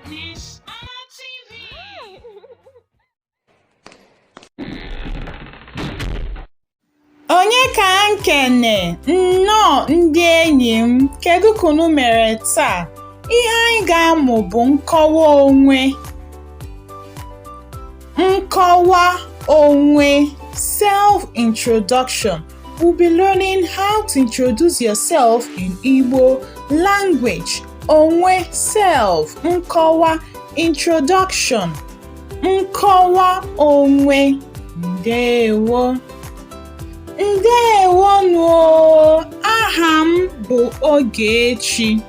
Miss Anna TV. Onye ka m kene? Nnọọ ndị enyi m, kedu ka unu mere taa? Ihe anyị ga-amụ bụ nkọwa onwe. Nkọwa onwe, self-introduction. We'll be learning how to introduce yourself in Igbo language. Onwe, self, nkọwa, introduction. Nkọwa onwe. Ndewo. Ndewonu o! Aha m bụ Ogechi.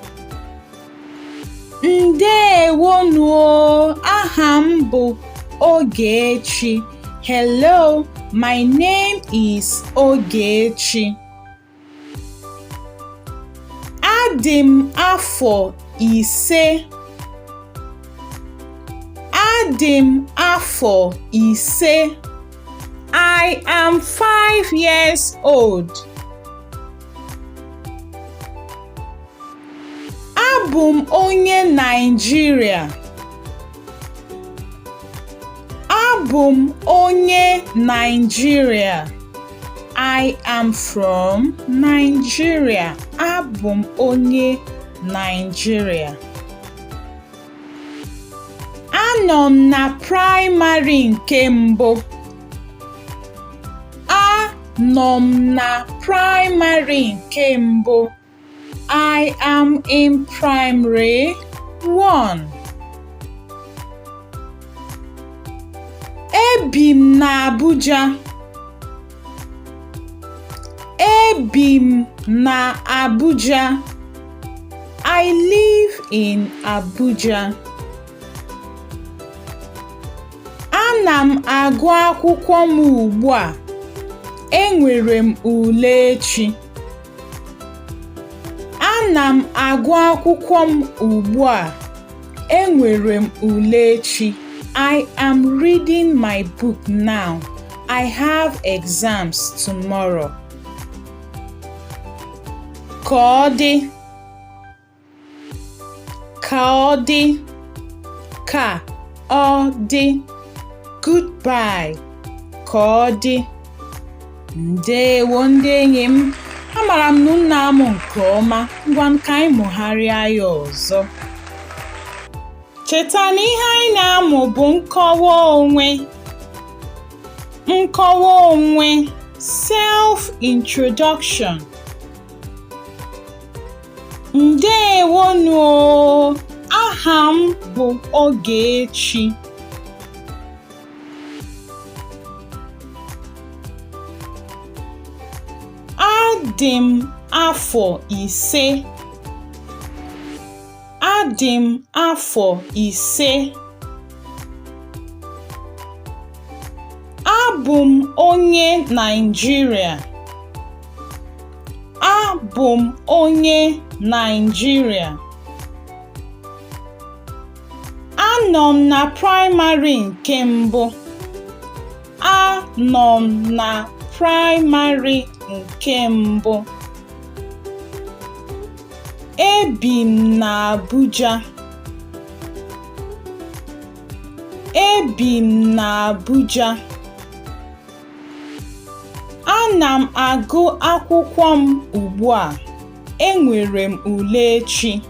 Ndewonu o! Aha m bụ Ogechi. Hello, my name is Ogechi. Adị m afọ 5. Adị m afọ 5. I am 5 years old. Abụ m onye Naịjirịa. Abụ m onye Naịjirịa. I am from Nigeria. Abụ m onye Naịjirịa. Anọ m na praịmarị nke mbụ. Anọ m na praịmarị nke mbụ. I am in primary one. Ebi m n'Abuja. Ebi m na Abuja. I live in Abuja. Ana m agụ akwụkwọ m ugbu a. Enwere m ule echi. Ana m agụ akwụkwọ m ugbu a. Enwere m ule echi. I am reading my book now. I have exams tomorrow. Ka ọ dị. Ka ọ dị. Ka ọ dị. Goodbye. Ka ọ dị. Ndewo ndị enyi m. Amara m na unu na-amụ nke ọma. Ngwa ka anyị mụgharịa ya ọzọ. Cheta na ihe anyị na-amụ bụ nkọwa onwe. Nkọwa onwe, self-introduction. Ndewonu o! Aha m bụ Ogechi. Adị m afọ 5. Adị m afọ 5. Abụ m onye Naịjirịa. Abụ m onye Naịjirịa. Anọ m na praịmarị nke mbụ. Anọ m na praịmarị nke mbụ. Ebi m n'Abuja. Ebi m n'Abuja. Ana m agụ akwụkwọ m ugbu a. Enwere m ule echi.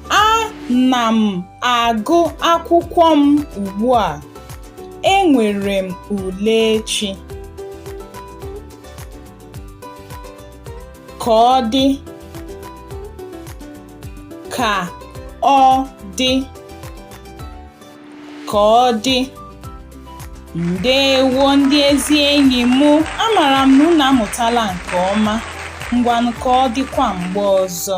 Ana m agụ akwụkwọ m ugbu a. Enwere m ule echi. Ka ọ dị. Ka ọ dị. Ka ọ dị. Ndewo ndị ezi enyi m. Amara m na unu amụtala nke ọma. Ngwanụ ka ọ dịkwa mgbe ọzọ.